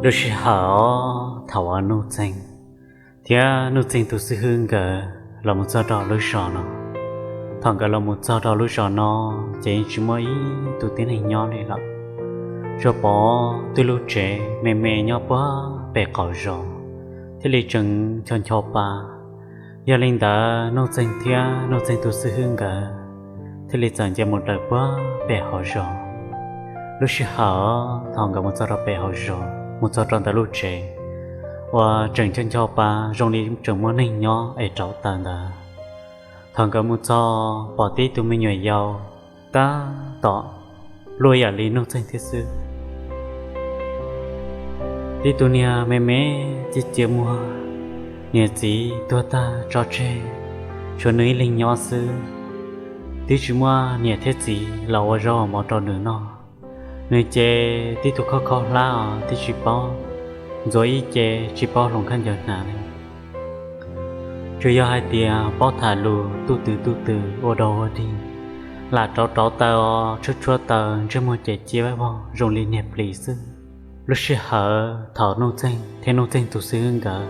Lub sij hawm thaum uas Nuj Txeeg thiab Nuj Txeeg tus xib hwb nkawd los mus txog rau lub zos no, thaum nkawd los mus txog rau lub zos no ces yeej tsis muaj ib tug tib neeg nyob li lawm. Tsuas pom tib lub tsev me me nyob puag pem qaum zos thiaj li tseem ncho ncho pa. Yog li ntawd Nuj Txeeg thiab Nuj Txeeg tus xib hwb nkawd thiaj li txawm nce mus raws puag pem hauv zos. Lub sij hawm thaum nkawd mus txog rau pem hauv zos, mus txog rau ntawm lub tsev uas tseem ncho ncho pa zoo li tseem muaj neeg nyob es rauv taws ntawd, thaum nkawd mus txog pom tib tug me nyuam yaus tab tom luaj ib yam li Nuj Txeeg thiab xwb. Tib tug niag me me ciaj ciav muag, niam txiv tuag tag tso tseg, tshuav nws ib leeg nyob xwb. Twb tsis muaj niam thiab txiv los ua zaub ua mov rau nws noj, nws ces tib tug khaub khaub hlab os twb tsis paub ntxuav ib ce, tsis paub hloov khaub ncaws hnav li. Tsuas yog hais tias paub tham lus tuj twm tuj twm ua dog ua dig, lam rauv rauv taws os tshuab tshuab taws ntsej muag ces ciaj vaib vog zoo li niag plis xwb. Lub sij hawm thaum Nuj Txeeg thiab Nuj Txeeg tus xib hwb nkawd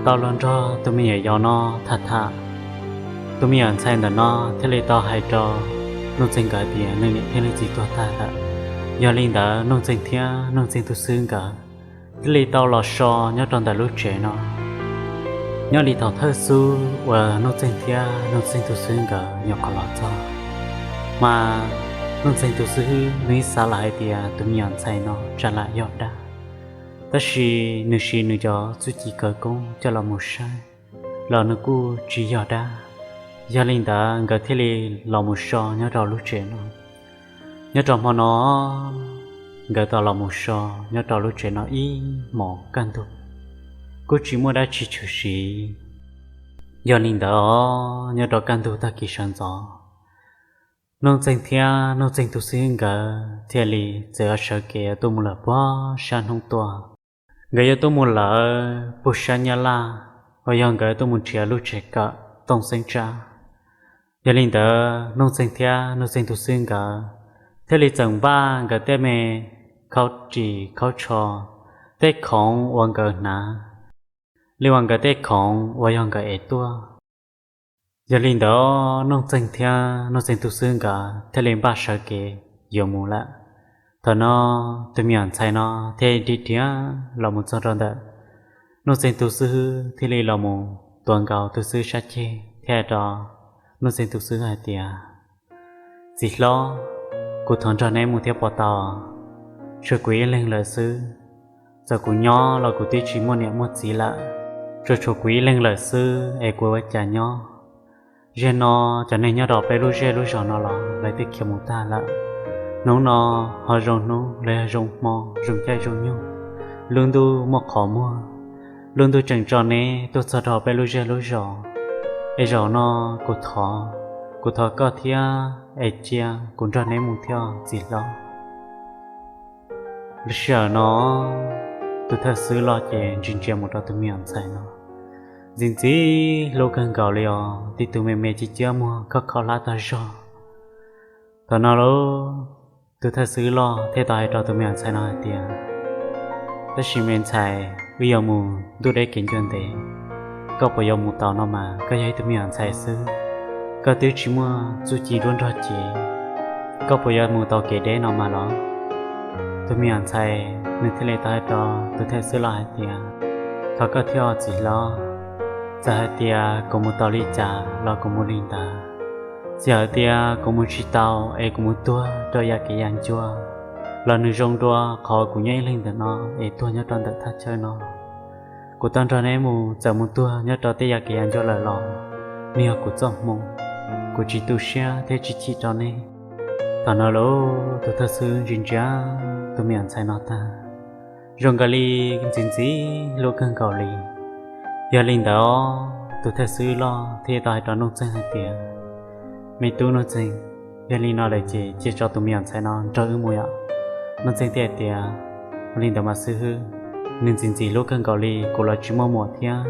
tau los nrog tus me nyuam yaus no tham tham, tus me nyuam ntxhais ntawm no thiaj li tau hais rau Nuj Txeeg nkawd tias nws niam thiab nws txiv tuag tag lawm. Yog li ntawd Nuj Txeeg thiab Nuj Txeeg tus xib hwb nkawd thiaj li tau los so nyob rau ntawm lub tsev no. Nyob li thaum thawj xub uas Nuj Txeeg thiab Nuj Txeeg tus xib hwb nkawd nyuam qhuav los txog, mas Nuj Txeeg tus xib hwb nws ib xav los hais tias tus me nyuam ntxhais no tsam lam yog dab, tab sis nws siv nws cov txuj ci khawv koob coj los mus saib los nws kuj tsis yog dab. Yog li ntawd nkawd thiaj li los mus so nyob rau lub tsev no. Nyob rau hmo no nkawd tau los mus so nyob rau lub tsev no ib hmos kaj ntug, kuj tsis muaj dab tsi tshwm sim. Yog li ntawd os nyob rau kaj ntug tag kis sawv ntxov, Nuj Txeeg thiab Nuj Txeeg tus xib hwb nkawd thiaj li txawm yuav sawv kev yuav tuaj mus lawm puag sab hnub tuaj. Nkawd yuav tuaj mus lawm puag sab Nyab Laj, uas yog nkawd tuaj mus nrhiav lub tsev kawm Tooj Xeeb Tsab. Yog li ntawd Nuj Txeeg thiab Nuj Txeeg tus xib hwb nkawd thiaj li txawm npaj nkawd tej me khaub ris khaub tsho, tej khoom uas nkawd hnav, li uas nkawd tej khoom uas yog nkawd ev tuaj. Yog li ntawd Nuj Txeeg thiab Nuj Txeeg tus xib hwb nkawd thiaj li npaj sawv kev yuav mus lawm. Thaum no tus me nyuam ntxhais no thiaj dhia dhia los mus txog rau ntawm Nuj Txeeg tus xib hwb, thiaj li los mus tuav nkaus tus xib hwb sab ceg thiab hais rau Nuj Txeeg tus xib hwb hais tias, Txiv hlob, kuv thov nrog neb mus thiab puas tau? Tshuav kuv ib leeg lawm xwb. Txawm kuv nyob los kuv twb tsis muaj niam muaj txiv lawm, tsuas tshuav kuv ib leeg lawm xwb es kuv ua cas nyob? Zaum no cov neeg nyob rau peb lub zej lub zos no los lawv twb khiav mus tag lawm. Hnub no ho zoo hnub los yog zoo hmo zoo caij zoo nyoog, lub ntuj muaj qhov muag, lub ntuj tseem tso neb tuaj txog rau peb lub zej lub zos. Es zaum no kuv thov, kuv thov koj thiab es cia kuv nrog neb mus thiab txiv hlob. Lub sij hawm no tus thawj xwb loj ces ntsia ntsia mus rau tus me nyuam ntxhais no, ntxim ntxim hlub kawg nkaus li os, tib tug me me ciaj ciaj muag khaub khaub hlab tag zog. Thaum no lauj, tus thawj xwb loj thiaj tau hais rau tus me nyuam ntxhais no hais tias, Tab sis me ntxhais, wb yuav mus ntuj deb kev ncua ntev, koj puas yuav mus tau no mas? Koj yog ib tug me nyuam ntxhais xwb, koj twb tsis muaj txuj ci duab nrog cev, koj puas yuav mus tau kev deb no mas los? Tus me nyuam ntxhais nws thiaj li tau hais rau tus thawj xwb loj hais tias, Thov koj thiab txiv hlob, txawm hais tias kuv mus tau li cas los kuv mus li ntawd. Txawm hais tias kuv mus tsis tau es kuv mus tuag rau yam kev yam ncua los nws zoo dua qhov kuv nyob ib leeg ntawm no es tuag nyob rau ntawm thaj chaw no. Kuv tau nrog neb mus, txawm mus tuag nyob rau tej yam kev yam ncua lawm los nws yog kuv txoj hmoo, kuv tsis tu siab thiab tsis chim rau neb. Thaum no lauj, tus thawj xwb ntsia ntsia tus me nyuam ntxhais no tag, zoo nkaus li ntxim ntxim hlub kawg nkaus li. Yog li ntawd, tus thawj xwb loj thiaj tau hais rau Nuj Txeeg hais tias, Me tub Nuj Txeeg, yog li no lawm ces cia tso tus me nyuam ntxhais no nrog wb mus yom. Nuj Txeeg thiaj hais tias, Ua li ntawd mas xib hwb, nws ntxim ntxim hlub kawg nkaus li, kuv los tsis muaj muam thiab,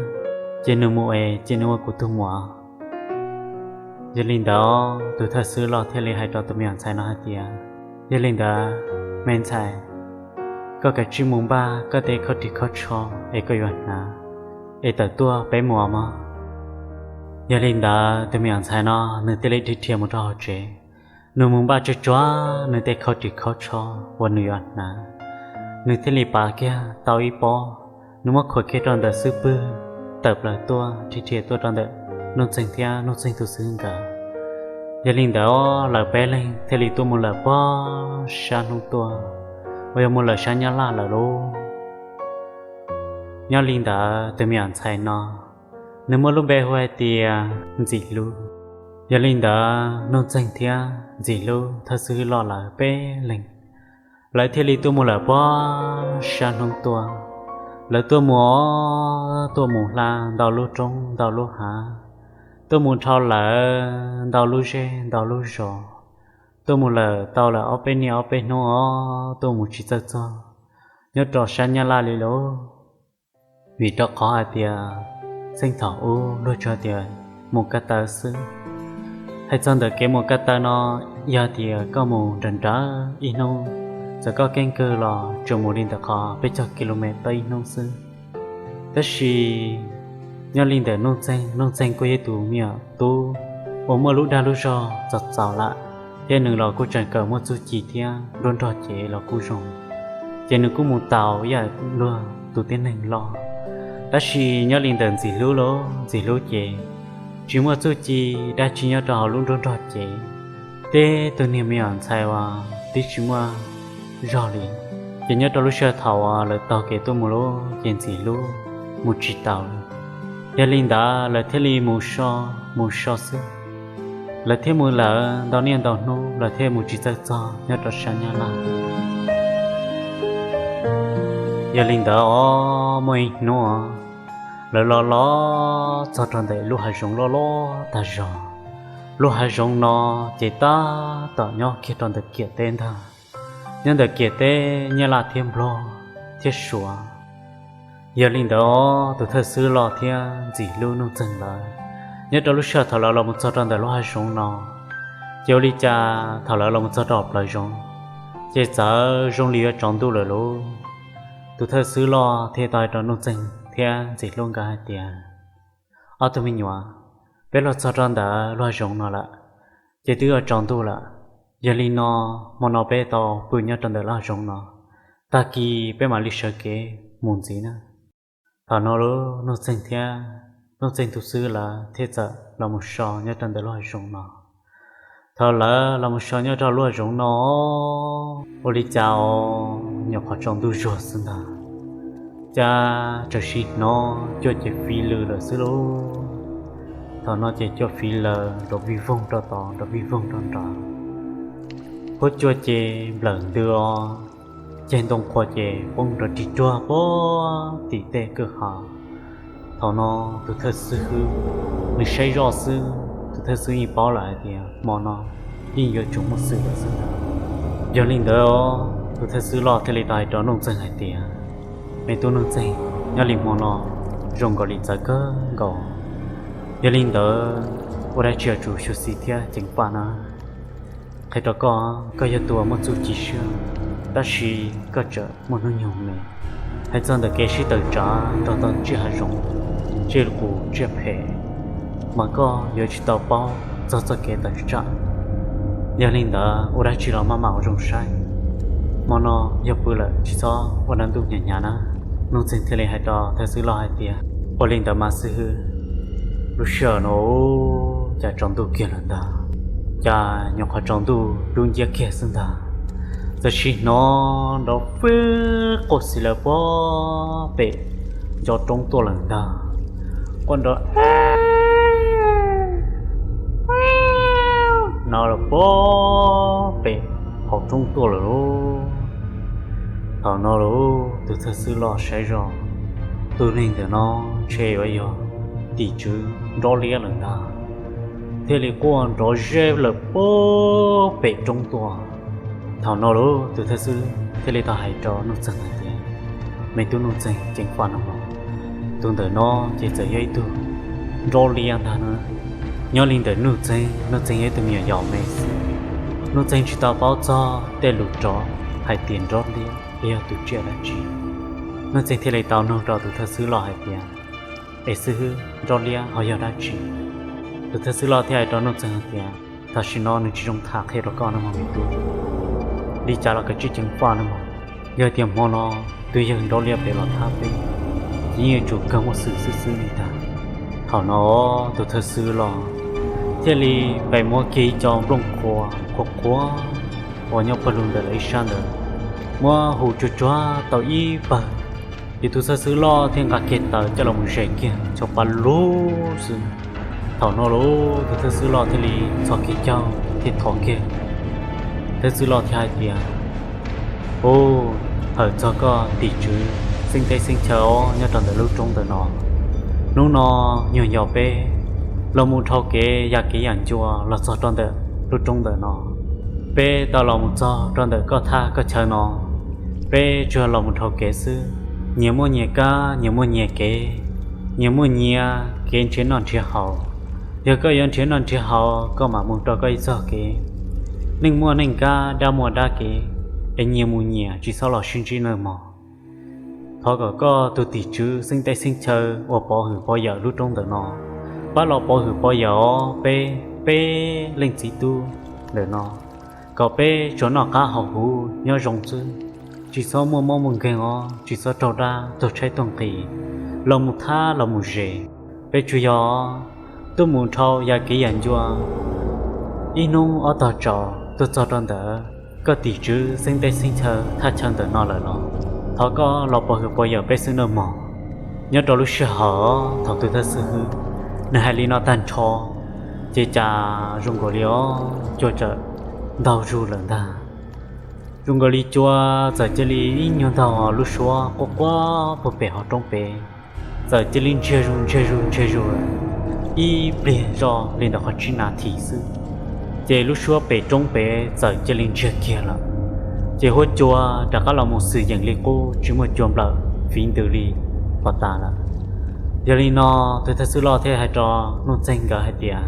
cia nws mus es cia nws ua kuv tus muam. Yog li ntawd, tus thawj xwb loj thiaj li hais rau tus me nyuam ntxhais no hais tias, Yog li ntawd, me ntxhais, koj kav tsij mus npaj koj tej khob ris khob tsho es koj yuav hnav, es tawm tuaj peb mus mog. Yog li ntawd tus me nyuam ntxhais no nws thiaj li dhia dhia mus rau hauv tsev. Nws mus npaj tsuag tsuag nws tej khob ris khob tsho uas nws yuav hnav, nws thiaj li pav kiag tau ib pob, nws muab khuam kiag rau ntawm xub pwg, tawm plaws tuaj dhia dhia tuaj rau ntawm Nuj Ntxeeg thiab Nuj Ntxeeg tus xib hwb nkawd. Yog li ntawd lawv peb leeg thiaj li tuaj mus lawm puag sab hnub tuaj, uas yog mus lawm sab Nyab Laj lawm lauj. Nyob li ntawd tus me nyuam ntxhais no, nws muaj lub npe hu hais tias Ntxim Hlub. Yog li ntawd Nuj Ntxeeg thiab Ntxim Hlub thawj xib hwb loj lawv peb leeg, lawv thiaj li tuaj mus lawm puag sab hnub tuaj. Lawv tuaj mus, tuaj mus hla ntau lub roob ntau lub hav, tuaj mus dhau lawm ntau lub zej ntau lub zos, tuaj mus lawm tau lawm ob peb niaj ob peb hnub os, tuaj mus tsis txawj txog nyob rau sab Nyab Laj li lauj. Vim rau qhov hais tias txheej thaum ub luag tsuas tias mus ko taw xwb. Hais txog ntawm kev mus ko taw no, yog tias koj mus nrawm nrawm ib hnub, txawm koj keeb kwm los tsuas mus li ntawm qhov peb caug kilomev tau ib hnub xwb. Tab sis nyob li ntawm Nuj Ntxeeg, Nuj Ntxeeg kuj yog tus me nyuam tub uas muaj lub dag lub zog txaus txaus lawm, thiab nws los kuj tseem kawm muaj txuj ci thiab nruab nrog cev los kuj zoo, ces nws kuj mus taus ib yam luag tus tib neeg loj. Tab sis nyob li ntawm Ntxim Hlub los Ntxim Hlub ces tsis muaj txuj ci dab tsi nyob rau hauv lub nruab nrog cev, tej tug niag me nyuam ntxhais uas twb tsis muaj zog li. Ces nyob rau lub sij hawm thaum uas lawv taug kev tuaj mus lauj, ces Ntxim Hlub mus tsis taus li. Yog li ntawd lawv thiaj li mus so, mus so xwb. Lawv thiaj mus lawm ntau niaj ntau hnub, lawv thiaj mus tsis txawj txog nyob rau sab Nyab Laj. Yog li ntawd os, muaj ib hnub lawv los los txog rau ntawm lub hav zoov loj loj tag zog. Lub hav zoov no ces tab tom nyob kiag rau ntawm kiam teb ntag, nyob ntawm kiam teb Nyab Laj thiab Nplog thiab Suav. Yog li ntawd os, tus thawj xwb loj thiab Ntxim Hlub Nuj Ntxeeg lawv, nyob rau lub sij hawm thaum lawv los mus txog rau ntawm lub hav zoov no, ces ua li cas thaum lawv los mus txog rau hauv plawv zoov, ces txawm zoo li yuav tsaus ntuj lawm lauj. Tus thawj xwb loj thiaj tau hais rau Nuj Ntxeeg thiab Ntxim Hlub nkawd hais tias, ob tug me nyuam, peb los txog rau ntawm lub hav zoov no lawm, ces twb yuav tsaus ntuj lawm. Yog li no, hmo no peb tau pw nyob rau ntawm lub hav zoov no, tag kis peb mam li sawv kev mus ntxiv na. Thaum no lub Nuj Ntxeeg thiab Nuj Ntxeeg tus xwb lawv thiaj txawm los mus so nyob rau ntawm lub hav zoov no. Thaum lawv los mus so nyob rau lub hav zoov no, ua li cas os, nyuam qhuav tsaus ntuj zuag xwb ntag, cas txawm sim hnov cua ces fiv lws lawm xwb lauj. Thaum no ces cua fiv lawm nrov vij voog rau tod nrov vij voog rau nrad, huab cua ces nplawm ntws os, ceg ntoo qhuav ces poob nrov rig ruag puag tim tej kwj ha. Thaum no tus thawj xwb hwb, nws saib zoj xwb, tus thawj xwb yeej paub lawm hais tias hmo no yeej yuav tsum muaj xwm lawm xwb ntag. Yog li ntawd, tus thawj xwb loj thiaj li tau hais rau Nuj Ntxeeg hais tias, me tub Nuj Ntxeeg, nyob li hmo no zoo nkaus li txawv kawg nkaus. Yog li ntawd, ua dab tsi yuav tsum xyuam xim thiab ceev faj na. Qhia rau koj, koj yog tus uas muaj txuj ci siab, tab sis koj tseem muaj hnub nyoog me. Hais txog ntawm kev sib tawm tsam nrog tau tsiaj hav zoov, tsiaj qus tsiaj phem, mas koj yuav tsis tau paub txog txoj kev tawm tsam. Yog li ntawd, ua dab tsi los maj mam ua zoo saib. Hmo no yog pw lawm tsis txhob ua dab ntuj hnyav hnyav na. Nuj Ntxeeg thiaj li hais rau thawj xwb loj hais tias, ua li ntawd mas xwb hwb. Lub sij hawm no cas tsaus ntuj kiag lawm ntag, cas nyuam qhuav tsaus ntuj dub nciab kiag xwb ntag, txawm sim hnov nrov fwb quaj xis lawv puag pem ncov roob tuaj lawm ntag. Quaj nrov no lawm puag pem hauv roob tuaj lawm lauj. Thaum no lauj, tus thawj xwb loj saib zoj, tus neeg ntawm no ntshe yuav yog tim tswv nrob liab lawm ntag, thiaj li quaj nrov zeb lawm puag pem roob tuaj. Thaum no lauj, tus thawj xwb thiaj li tau hais rau Nuj Ntxeeg hais tias, me tub Nuj Ntxeeg, ceev faj no los, tus ntawm no ces txawm yog ib tug nrob liab ntag na. Nyob li ntawm Nuj Ntxeeg, Nuj Ntxeeg yog ib tug me nyuam yaus me xwb, Nuj Ntxeeg tsis tau paub txog tej lus rov hais tias nrob liab. es yog tus tsiaj dab tsi? Nuj Txeeg thiaj li tau nug rau tus thawj xwb loj hais tias, es xib hwb, nraub liab ho yog dab tsi? Tus thawj xwb loj thiaj hais rau Nuj Txeeg hais tias, tam sim no nws tsis zoo tham qhia rau koj nawb mog me tub. Li cas los kav tsij ceev faj nawb mog. Yog tias hmo no twb yog nraub liab pem los thab peb, ces yeej yuav tsum kawg muaj xwm xwb xwb li ntag. Thaum no tus thawj xwb loj thiaj li pem muab kiag ib co nplooj qhuav qhuav qhuav uas nyob pawg lug ntawm lawv ib sab ntawd, muab hu tsuag tsuag tau ib pawg, ces tus thawj xwb loj thiaj nqa kiag taws coj los mus zes kiag txhua pa lug xwb. Thaum no lauj tus thawj xwb loj thiaj li txhos kiag caug thiaj thov kiag. Thawj xwb loj thiaj hais tias, Ub, hawm txog koj tim tswv xeeb teb xeeb chaw os nyob rau ntawm lub roob ntawm no. Hnub no nyuag yog peb los mus dhau kev ya kev yam ncua los txog rau ntawm lub roob ntawm no. Peb tau los mus txog rau ntawm koj thaj koj chaw no, peb tsuas los mus dhau kev xwb. Nyias muaj nyias kab, nyias muaj nyias kev, nyias muaj nyias kev nrhiav noj nrhiav haus. Yog koj yuav nrhiav noj nrhiav haus koj mam mus rau koj ib txoj kev. Neeg muaj neeg kab, dab muaj dab kev, es nyias mus nyias tsis txhob los sib ntsib nawb mog. Thov kom koj tus tim tswv xeeb teb xeeb chaw uas pov hwm pov yawm lub roob ntawm no pab los pov hwm pov yawm os peb, peb leej txiv tub ntawm no, kom peb tsuas noj qab haus huv nyob zoo xwb, tsis txhob muaj mob muaj nkeeg os, tsis txhob raug dab tuag tshaib tuag nqhis los mus thab los mus zes. Peb tsuas yog tuaj mus dhau ya kev yam ncua ib hnub ob tog tsaus tuaj txog rau ntawm koj tim tswv xeeb teb xeeb chaw thaj chaw ntawm no lawm los thov koj los pov hwm pov yawm peb xwb nawb mog. Nyob rau lub sij hawm thaum tus thawj xwb hwb nws hais li no tag nrho, ces cas zoo nkaus li os cua txawm ntaug zug lawm ntag. Zoo nkaus li cua txawm cia li ib nyuag ntaug lub suab quaj quaj puag pem hauv roob pem, txawm cia li ntsiag zug ntsiag zug ntsiag zug lawm. Ib pliag zoj li ntawm qhov tsib nas this xwb, ces lub suab pem roob pem txawm cia li ntsiag kiag lawm. Ces huab cua rov qab los mus xwm yeem li qub tsis muaj cua nplawm fiv ntws li pov tas lawm. Yog li no tus thawj xwb loj thiaj hais rau Nuj Txeeg nkawd hais tias,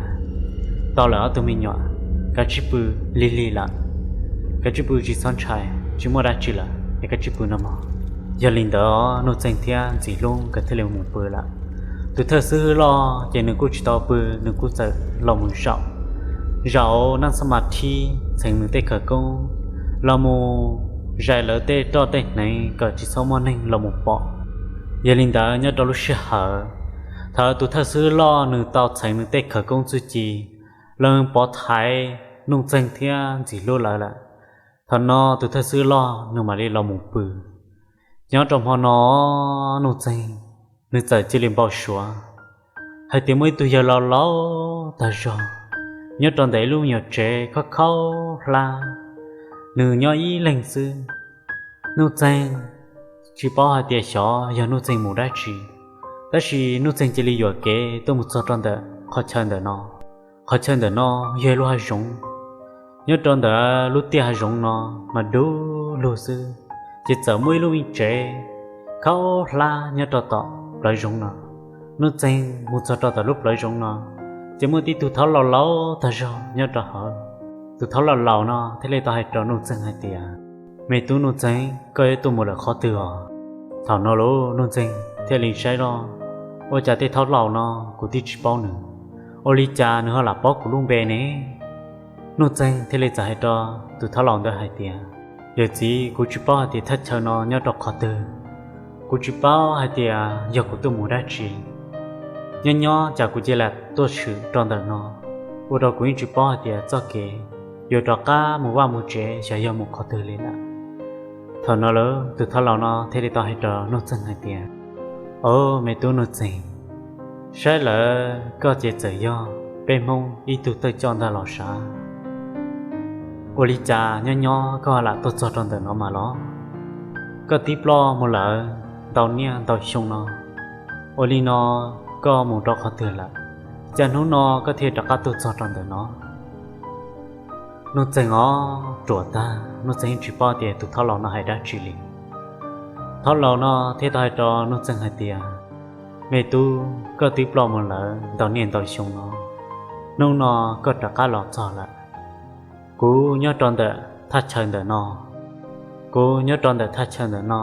tau lawm ob tug me nyuam, kav tsij pw, lig lig lawm, kav tsij pw tsis txhob ntshai, tsis muaj dab tsi lawm es kav tsij pw no mog. Yog li ntawd Nuj Txeeg thiab Ntxim Hlub nkawd thiaj li mus pw lawm. Tus thawj xwb hwb loj ces nws kuj tsis tau pw, nws kuj txawm los mus zaum, zaum naj xab mas thib txheev nws tej khawv koob, los mus zais lawv tej roj tej hneev kom tsis txhob muaj neeg los mus pom. Yog li ntawd nyob rau lub sij hawm thaum tus thawj xwb loj nws tau txheev nws tej khawv koob txuj ci, los pov thaiv Nuj Txeeg thiab Ntxim Hlub lawv lawm, thaum no tus thawj xwb loj nws mam li los mus pw. Nyob rau hmo no Nuj Txeeg nws txawm cia li npau suav hais tias muaj ib tug yawg laus laus tag zog nyob rau ntawm ib lub nyuag tsev khaub khaub hlab, nws nyob ib leeg xwb. Nuj Txeeg tsis paub hais tias xyov yog Nuj Txeeg mus dab tsi, tab sis Nuj Txeeg cia li yuam kev tuaj mus txog rau ntawm qhov chaw ntawm no. Qhov chaw ntawm no yog ib lub hav zoov, nyob rau ntawm lub tiaj hav zoov no mas dub lug xwb, ces txawm muaj ib lub me tsev khaub hlab nyob rau tom plawv zoov no. Nuj Txeeg mus txog rau tom lub plawv zoov no, ces muaj tib tug thaub laus laus tag zog nyob rau hauv. Tus thaub laus laus no thiaj li tau hais rau Nuj Txeeg hais tias, me tub Nuj Txeeg, koj yuav tuaj mus lawm qhov twg os? Thaum no lauj Nuj Txeeg thiaj li saib loj, ua cas tej thaub laus no kuv twb tsis paub nws, ua li cas nws ho lam paub kuv lub npe ne? Nuj Txeeg thiaj li txawm hais rau tus thaub laus ntawd hais tias, yawm txiv, kuv tsis paub hais tias thaj chaw no nyob rau qhov twg, kuv tsis paub hais tias yog kuv tuaj mus dab tsi. Nyob nyob cas kuv cia li tuaj tshwm rau ntawm no, ua rau kuv yeej tsis paub hais tias txoj kev yuav rov qab mus vaj mus tsev xyov yog mus qhov twg li lawm. Thaum no lawm tus thaub laus no thiaj li tau hais rau Nuj Txeeg hais tias, o, me tub Nuj Txeeg, saib lawm koj ces txawm yog peb Hmoob ib tug thawj coj ntag los sav. Ua li cas nyob nyob koj lam tuaj txog rau ntawm no mas los? Koj tib ploj mus lawm ntau niaj ntau xyoo no, ua li no koj mus rau qhov twg lawm, cas hnub no koj thiaj rov qab tuaj txog rau ntawm no? Nuj Txeeg os, ruam tag, Nuj Txeeg yeej tsis paub tias tus thaub laus no hais dab tsi li. Thaub laus no thiaj tau hais rau Nuj Txeeg hais tias, me tub, koj twb ploj mus lawm ntau niaj ntau xyoo no, hnub no koj rov qab los txog lawm. Kuv nyob rau ntawm thaj chaw ntawm no, Kuv nyob rau ntawm thaj chaw ntawm no,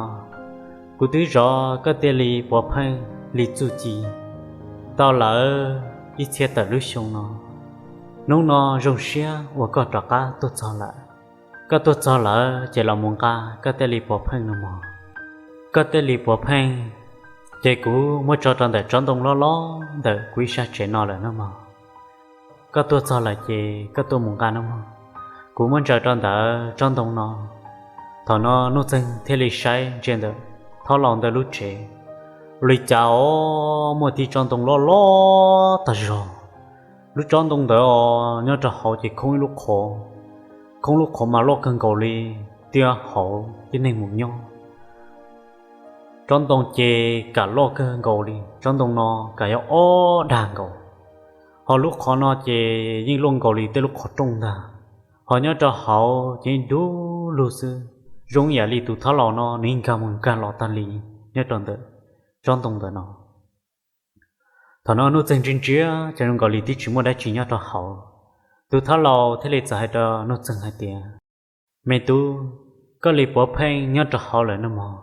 kuv twb zov koj tej li puav pheej li txuj ci tau lawm ib txhiab tawm lub xyoo no. Hnub no zoo siab uas koj rov qab tuaj txog lawm. Koj tuaj txog lawm ces los mus nqa koj tej li puav pheej no mog. Koj tej li puav pheej ces kuv muab tso rau ntawm tsob ntoo loj loj ntawm kuv ib sab tsev no lawm nawb mog. Koj tuaj txog lawm ces koj tuaj mus nqa nawb mog. Kuv muab ntsaws rau ntawm tsob ntoo no. Thaum no Nuj Txeeg thiaj li saib ntsia ntawm Thaub Laus ntawm lub tsev, ua li cas os muaj tib tsob ntoo loj loj tag zog. Lub tsob ntoo ntawd os nyob rau hauv ces khoob ib lub qhov, khoob lub qhov mas loj kawg nkaus li, thiab hauv tib neeg mus nyob. Tsob ntoo ces kam loj kawg nkaus li, tsob ntoo no kam yog ob dag nkaus. Ho lub qhov no ces yeej loj nkaus li tej lub qhov rooj ntag. Ho nyob rau hauv ces yeej dub lug xwb, zoo yam li tus Thaub Laus no nws nkag mus nkag los tag li nyob rau ntawm tsob ntoo ntawm no. Thaum no Nuj Txeeg ntsia ntsia ces zoo nkaus li twb tsis muaj dab tsi nyob rau hauv. Tus Thaub Laus thiaj li txawm hais rau Nuj Txeeg hais tias, Me tub, koj li puav pheej nyob rau hauv lawm nawb mog.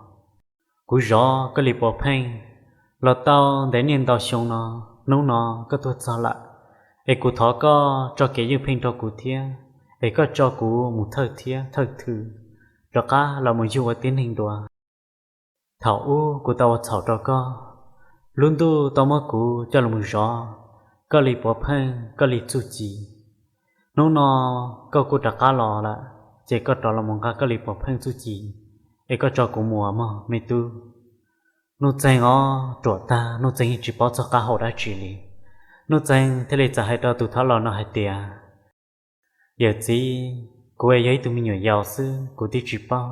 Kuv zov koj li puav pheej los tau ntev niaj ntau xyoo no, hnub no koj tuaj txog lawm, es kuv thov koj tso kev ywj pheej rau kuv thiab, es koj tso kuv mus thawj thiab thawj thwm rov qab los mus yug ua tib neeg dua. Thaum ub kuv tau ua txhaum rau koj, lub ntuj tau muab kuv coj los mus zov koj li puav pheej koj li txuj ci. Hnub no koj kuj rov qab los lawm, ces koj rov los mus nqa koj li puav pheej txuj ci, es koj tso kuv mus mog me tub. Nuj Txeeg os ruam tag, Nuj Txeeg yeej tsis paub txog qab hau dab tsi li. Nuj Txeeg thiaj li txawm hais rau tus Thaub Laus no hais tias, Yawm txiv, kuv yog ib tug me nyuam yaus xwb, kuv twb tsis paub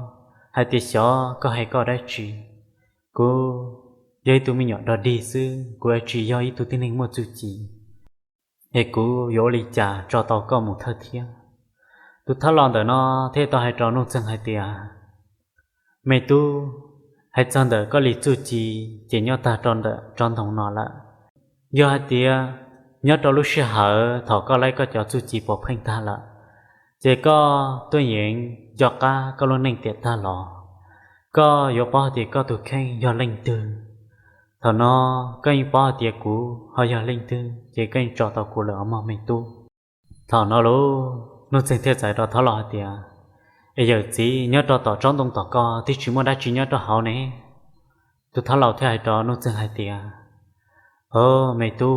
hais tias xyov koj hais koj dab tsi. Kuv yog ib tug me nyuam dog dig xwb, kuv tsis yog ib tug tib neeg muaj txuj ci, es kuv yuav ua li cas tso tau koj mus thawj thiab? Tus Thaub Laus ntawm no thiaj tau hais rau Nuj Txeeg hais tias, Me tub, hais txog ntawm koj li txuj ci, ces nyob tag rau ntawm tsob ntoo no lawm. Yog hais tias nyob rau lub sij hawm thaum koj laib koj cov txuj ci puav pheej tag lawm, ces koj tuaj yeem nco qab koj lub neej tiam tag los, koj yuav paub hais tias koj tus kheej yog leej twg. Thaum no koj yeej paub hais tias kuv ho yog leej twg, ces koj yeej tso tau kuv lawm os mog me tub. Thaum no lauj, Nuj Txeeg thiaj txawm rau Thaub Laus hais tias, Es yawm txiv, nyob rau tom tsob ntoo tom koj twb tsis muaj dab tsi nyob rau hauv ne? Tus Thaub Laus thiaj hais rau Nuj Txeeg hais tias, Au me tub,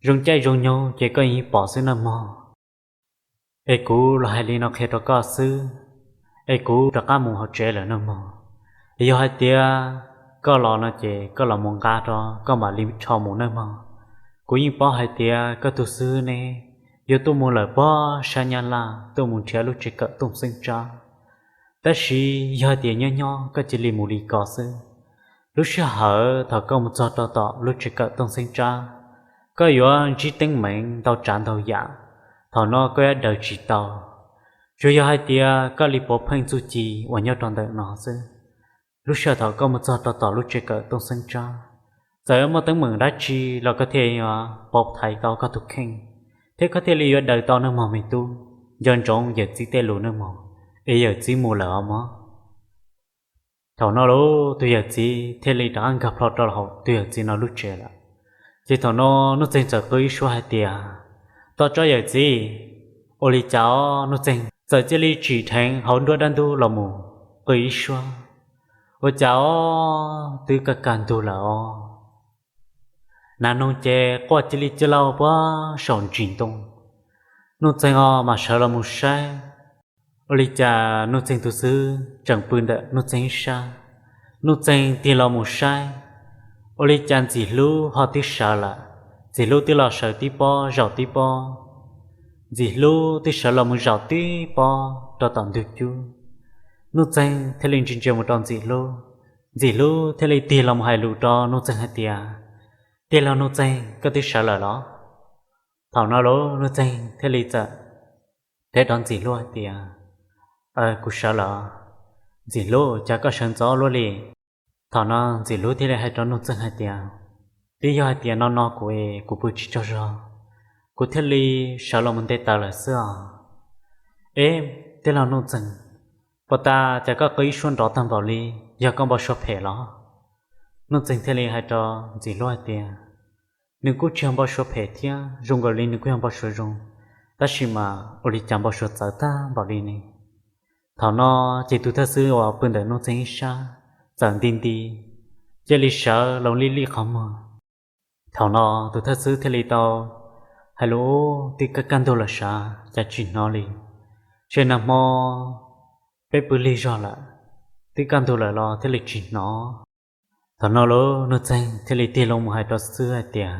zoo caij zoo nyoog ces koj yeej pom xwb nawb mog. Es kuv los hais li no qhia rau koj xwb, es kuv rov qab mus hauv tsev lawm nawb mog. Yog hais tias koj los no ces koj los mus nqa rau koj mam li rho mus nawb mog. Kuv yeej paub hais tias koj tus xwb ne, yuav tuaj mus lawm pob sab Nyab Laj tuaj mus nrhiav lub tsev kawm Tooj Xeeb Tsab. Tab sis yog hais tias nyob nyob koj cia li mus li ko xwb, lub sij hawm thaum koj mus txog rau tom lub tsev kawm Tooj Xeeb Tsab, koj yuav ntsib teeb meem ntau tsav ntau yam, thaum no koj yuav daws tsis tau. Tsuas yog hais tias koj li puav pheej txuj ci uas nyob rau ntawm no xwb, lub sij hawm thaum koj mus txog rau tom lub tsev kawm Tooj Xeeb Tsab, txawm muaj teeb meem dab tsi los koj thiaj yuav pauv thaiv tau koj tus kheej, thiab koj thiaj li yuav daws tau nawb mog me tub. Nco ntsoov yawm txiv tej lus nawb mog, es yawm txiv mus lawm os mog. Thaum no lauj, tus yawm txiv thiaj li rov qab nkag plho rau hauv tus yawm txiv no lub tsev lawm. Ces thaum no Nuj Txeeg txawm qw ib suab hais tias, Tos tso yawm txiv. Ua li cas os Nuj Txeeg txawm cia li tsim dheev hauv nruab dab ntub los mus qw ib suab. Ua cas os twb kaj kaj ntug lawm os. Nas noog ces quaj cia li cia laug puag saum ntsis ntoo. Nuj Txeeg os mas sawv los mus saib, ua li cas Nuj Txeeg tus xwb tseem pw ntawm Nuj Txeeg ib sab. Nuj Txeeg tig los mus saib, ua li cas Ntxim Hlub ho twb sawv lawm. Ntxim Hlub twb los sawv tib pob zaum tib pob. Ntxim Hlub twb sawv los mus zaum tib pob rau tom ntug cub. Nuj Txeeg thiaj li ntsia ntsia mus rau Ntxim Hlub. Ntxim Hlub thiaj li tig los mus hais lus rau Nuj Txeeg hais tias, Tij laug Nuj Txeeg, koj twb sawv lawm los? Thaum no lauj, Nuj Txeeg thiaj li txawm teb rau Ntxim Hlub hais tias, Kuv sawv lawm. Ntxim Hlub, cas koj sawv ntxov luaj li? Thaum no Ntxim Hlub thiaj li hais rau Nuj Txeeg hais tias, Twb yog hais tias no no kuv es kuv pw tsis tsaug zog, kuv thiaj li sawv los mus nte taws lawm xwb os. Eb, tij laug Nuj Txeeg, Puas tas cas koj qw ib suab nrov tag npaum li, yog koj npau suav phem los? Nuj Txeeg thiaj li hais rau Ntxim Hlub hais tias, nws kuj tsis yog npau suav phem thiab, zoo nkaus li nws kuj yog npau suav zoo, tab sis mas ua li cas npau suav txawv tag npaum li ne? Thaum no ces tus thawj xwb uas pw ntawm Nuj Txeeg ib sab txawm nti nti, cia li sawv los lij lij qhov muag. Thaum no tus thawj xwb thiaj li tau hais lus, twb kaj kaj ntug lawm sav, cas tsis hnov li? Ntshe nag hmo peb pw lig zog lawm, twb kaj ntug lawm los thiaj li tsis hnov. Thaum no lub Nuj Txeeg thiaj li tig loo mus hais rau xib hwb hais tias,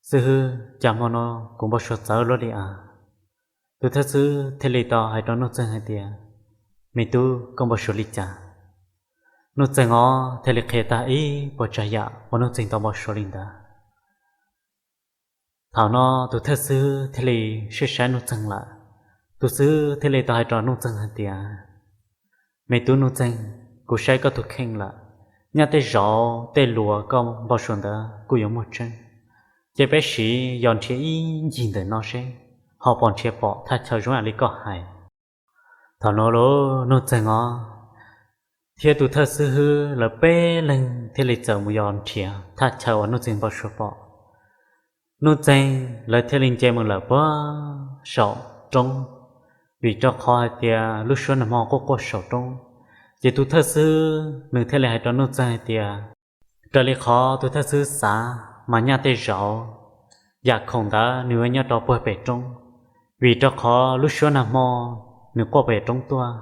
xib hwb, cas hmo no kuv npau suav txawv luaj li as? Tus thawj xwb thiaj li tau hais rau Nuj Txeeg hais tias, me tub, koj npau suav li cas? Nuj Txeeg os thiaj li qhia tag ib puas tsav yam uas Nuj Txeeg tau npau suav li ntawd. Thaum no tus thawj xwb thiaj li saib saib Nuj Txeeg lawm. Tus xwb thiaj li tau hais rau Nuj Txeeg hais tias, me tub Nuj Txeeg, kuv saib koj tus kheej lawm, nyaj tej zaum tej lus koj npau suav ntawd kuj yuav muaj tseeb. Ces peb siv yos nrhiav ib ncig ntawm no seb ho puas nrhiav pom thaj chaw zoo li koj hais. Thaum no lub Nuj Txeeg os thiab tus thawj xwb hwb lawv peb leeg thiaj li txawm mus yos nrhiav thaj chaw uas Nuj Txeeg npau suav pom. Nuj Txeeg lawv thiaj li nce mus lawm puag saum roob, vim rau qhov hais tias lub suab nag hmo quaj quaj saum roob. Ces tus thawj xwb nws thiaj li hais rau Nuj Txeeg hais tias, raws li qhov tus thawj xwb xav mas nyaj tej zaum yam khoom ntawd nws yuav nyob rau puag pem roob, vim rau qhov lub suab nag hmo nws quaj pem roob tuaj.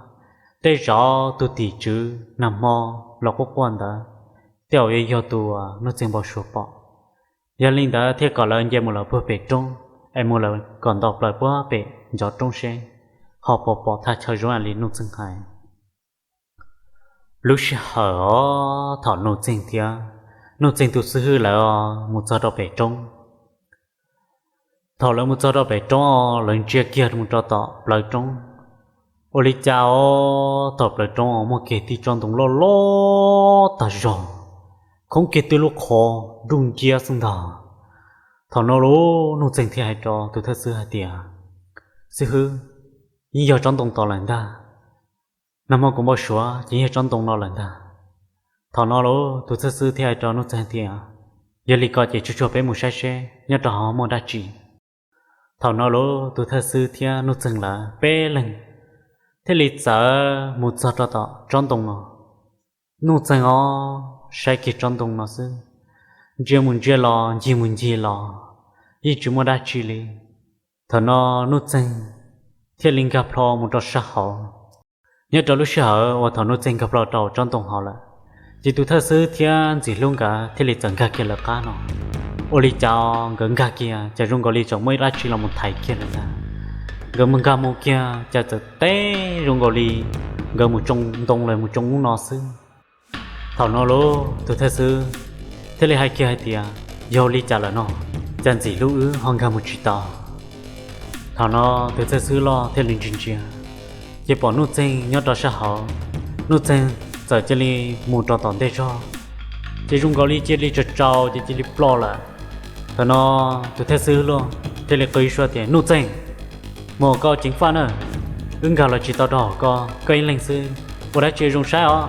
Tej zaum tus tim tswv nag hmo los quaj quaj ntawd tej zaum yuav yog tus uas Nuj Txeeg npau suav pom. Yog li ntawd thiaj kom lawv nce mus lawm puag pem roob, es mus lawm kom nto plaws puag pem ncov roob seb ho puas pom thaj chaw zoo li Nuj Txeeg hais. Lub sij hawm os thaum Nuj Txeeg thiab Nuj Txeeg tus xib hwb lawv mus txog rau pem roob, thaum lawv mus txog rau pem roob, lawv ntsia kiag mus rau tom plawv roob, ua li cas os tom plawv roob muaj kiag tib tsob ntoo loj loj tag zog, khoob kiag tib lub qhov nruj nciab xwb ntag. Thaum no lub Nuj Txeeg thiaj hais rau tus thawj xwb hais tias, xib hwb, yeej yog tsob ntoo tod lawm ntag. Nag hmo kuv npau suav ces yeej yog tsob ntoo no lawm ntag. Thaum no lub tus thawj xwb thiaj hais rau Nuj Txeeg tias, yog li ko ces tsuag tsuag peb mus saib seb nyob rau hauv muaj dab tsi. Thaum no lub tus thawj xwb thiab Nuj Txeeg lawv peb leeg thiaj li txawm mus txog rau tom tsob ntoo no. Nuj Txeeg os saib kiag tsob ntoo no xwb, ntsia mus ntsia los ncig mus ncig los yeej tsis muaj dab tsi li. Thaum no Nuj Txeeg thiaj li nkag plho mus rau sab hauv. Nyob rau lub sij hawm uas thaum Nuj Txeeg nkag plho rau tsob ntoo hauv lawm, ces tus thawj xwb thiab Ntxim Hlub nkawd thiaj li txawm nkag kiag lawv qab no. Ua li cas nkawd nkag kiag cas zoo nkaus li tseem muaj ib dab tsi los mus thaiv kiag lawv ntag. Nkawd nkag mus kiag cas txawm teb zoo nkaus li nkawd mus tsoo ntoo los mus tsoo ub no xwb. Thaum no lub tus thawj xwb thiaj li hais kiag hais tias, yog li cas lawm no, cas Ntxim Hlub wb ho nkag mus tsis tau? Thaum no tus thawj xwb loj thiaj li ntsia ntsia, ces pom Nuj Txeeg nyob rau sab hauv. Nuj Txeeg txawm cia li mus rau tom ntej zog, ces zoo nkaus li cia li tsaus tsaus ces cia li ploj lawm. Thaum no tus thawj xwb loj thiaj li qw ib suab tias, Nuj Txeeg, mus koj ceev faj na, wb nkag los tsis tau rau hauv ko, koj ib leeg xwb, ua dab tsi zoo saib os.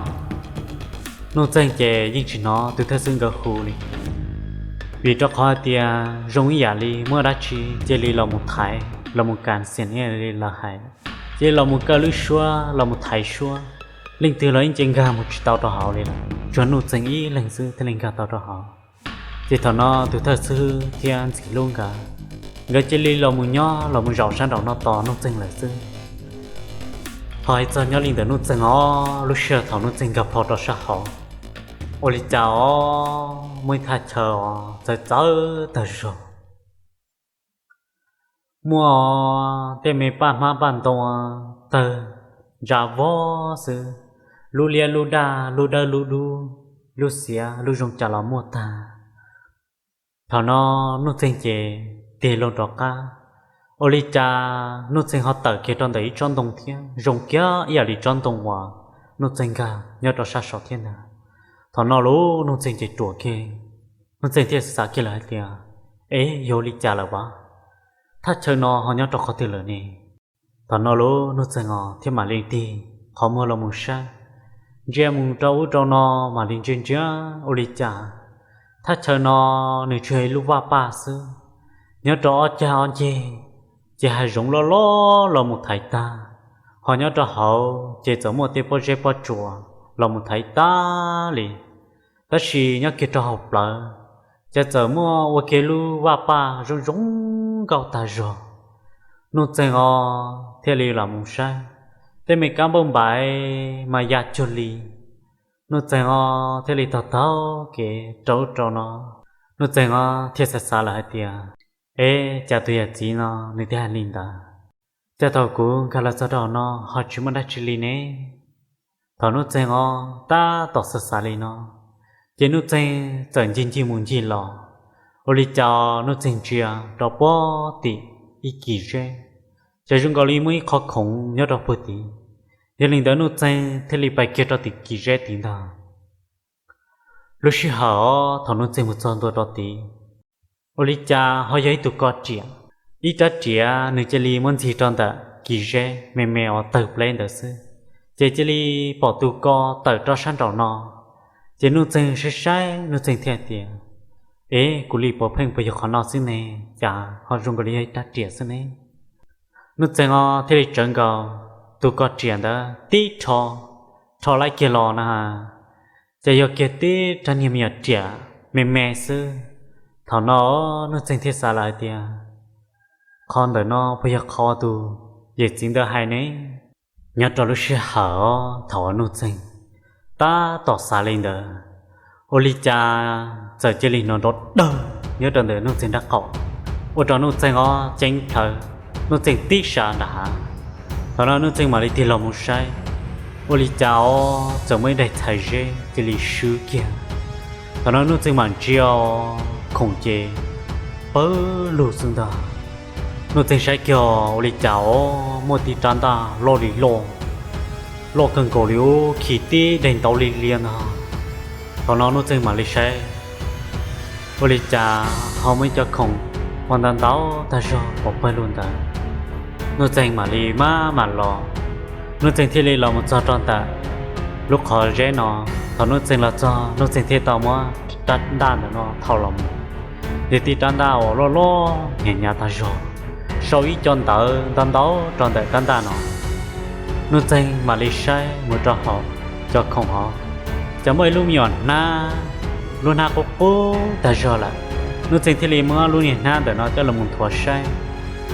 Nuj Txeeg ces yeej tsis hnov tus thawj xwb nkawd hu li, vim rau qhov hais tias zoo ib yam li muaj dab tsi cia li los mus thaiv los mus kas xiam ib yam li lawv hais, cia li los mus kaw lub suab los mus thaiv suab, leej twg los yeej cia nkag mus tsis tau rau hauv li lawm, tsuas Nuj Txeeg ib leeg xwb thiaj li nkag tau rau hauv. Ces thaum no tus thawj xwb thiab Ntxim Hlub nkawd, nkawd cia li los mus nyob los mus zaum sab nraum no tos Nuj Txeeg lawm xwb. Ho hais txog nyob li ntawm Nuj Txeeg os, lub sij hawm thaum Nuj Txeeg nkag plho rau sab hauv, ua li cas os muaj ib thaj chaw os txawv txawv tag zog. Muaj tej me paj hmab paj ntoo tawg ntsa vog xwb, lub liab lub daj, lub dawb lub dub, lub xiav lub zoo cas los muaj tag. Thaum no Nuj Txeeg ces tig loo rov qab, ua li cas Nuj Txeeg ho tawm kiag rau ntawm ib tsob ntoo thiab zoo kiag ib yam li tsob ntoo uas Nuj Txeeg nkag nyob rau sab saud thiab ntag. Thaum no lub Nuj Txeeg ces ruam kiag, Nuj Txeeg thiaj xav kiag lawm hais tias, ev, yog li cas lawm as? Thaj chaw no ho nyob rau qhov twg lawm ne? Thaum no lub Nuj Txeeg os thiaj mam li tig qhov muag los mus saib, ntsia mus rau ub rau no mam li ntsia ntsia ua li cas thaj chaw no nws tsuas yog ib lub vaj paj xwb. Nyob rau ob cag ob ceg ces hav zoov loj loj los mus thaiv tag, ho nyob rau hauv ces txawm muaj tej pob zeb pob tsuas los mus thaiv tag li. Tab sis nyob kiag rau hauv plawv ces txawm muaj ua kiag lub vaj paj zoo zoo nkauj tag zog. Nuj Txeeg os thiaj li los mus saib, tej me kab npauj npaim mas ya cuag li. Nuj Txeeg os thiaj li taug taug kev rau ub rau no. Nuj Txeeg os thiaj xav xav lawm hais tias, Ev, cas tus yawm txiv no nws thiaj hais li ntawd? Cas thaum kuv nkag los txog rau no ho tsis muaj dab tsi li ne? Thaum Nuj Txeeg os tab tom xav xav li no, ces Nuj Txeeg txawm ncig ncig mus ncig los, ua li cas Nuj Txeeg ntsia rau puag tim ib kis zeb, ces zoo nkaus li muaj ib qho khoov nyob rau puag tid. Yog li ntawd Nuj Txeeg thiaj li pais kiag rau tim kis zeb tid ntag. Lub sij hawm os thaum Nuj Txeeg mus txog ntua rau tid, ua li cas ho yog ib tug ko riam, ib rab riam nws cia li muab ntxig rau ntawm kis zeb me me uas tawg pleb ntawd xwb, ces cia li pom tus ko tawm rau sab nraum no. Ces Nuj Txeeg saib saib Nuj Txeeg thiaj tias, Ev, kuv li puav pheej puas yog qhov no xwb ne? Cas ho zoo nkaus li yog ib rab riam xwb ne? Nuj Txeeg os thiaj li tsawv nkaus tus ko riam ntawd tib rho, rho laib kiag los na, ces yog kiag tib rab niag me nyuam riam me me xwb. Thaum no Nuj Txeeg thiaj xav lawm hais tias, Qhov ntawm no puas yog qhov tus yawm txiv ntawd hais ne? Nyob rau lub sij hawm os thaum uas Nuj Txeeg tab tom xav li ntawd, ua li cas txawm cia li hnov nrov dawg nyob rau ntawm Nuj Txeeg nraub qaum, ua rau Nuj Txeeg os ceeb plhawv, Nuj Txeeg tib sa nram hav. Thaum no Nuj Txeeg mam li tig los mus saib, ua li cas os txawm muaj ib daim txhais zeb cia li swb kiag. Thaum no Nuj Txeeg mam ntsia os, khoom ces pawg lug xwb ntag. Nuj Txeeg saib kiag ua li cas os muaj tib rab ntaj loj li loj, loj kawg nkaus li ub khi tib daim ntaub li liab ntag. Thaum no Nuj Txeeg mam li saib, ua li cas ho muaj ib co khoom ua ntau ntau tag zog pov pawg lug ntawd. Nuj Txeeg mam li maj mam los, Nuj Txeeg thiaj li los mus txog rau ntawm lub qhov zeb no. Thaum Nuj Txeeg los txog Nuj Txeeg thiaj tau muab rab ntaj ntawm no thau los mus, yog tib rab ntaj uas loj loj hnyav hnyav tag zog, sau ib co ntawv ntau ntau rau ntawm rab ntaj no. Nuj Txeeg mam li saib mus rau hauv cov khoom hauv, ces muaj ib lub me nyuam hnab, lub hnab qub qub tag zog lawm. Nuj Txeeg thiaj li muab lub niag hnab ntawm no coj los mus nthuav saib,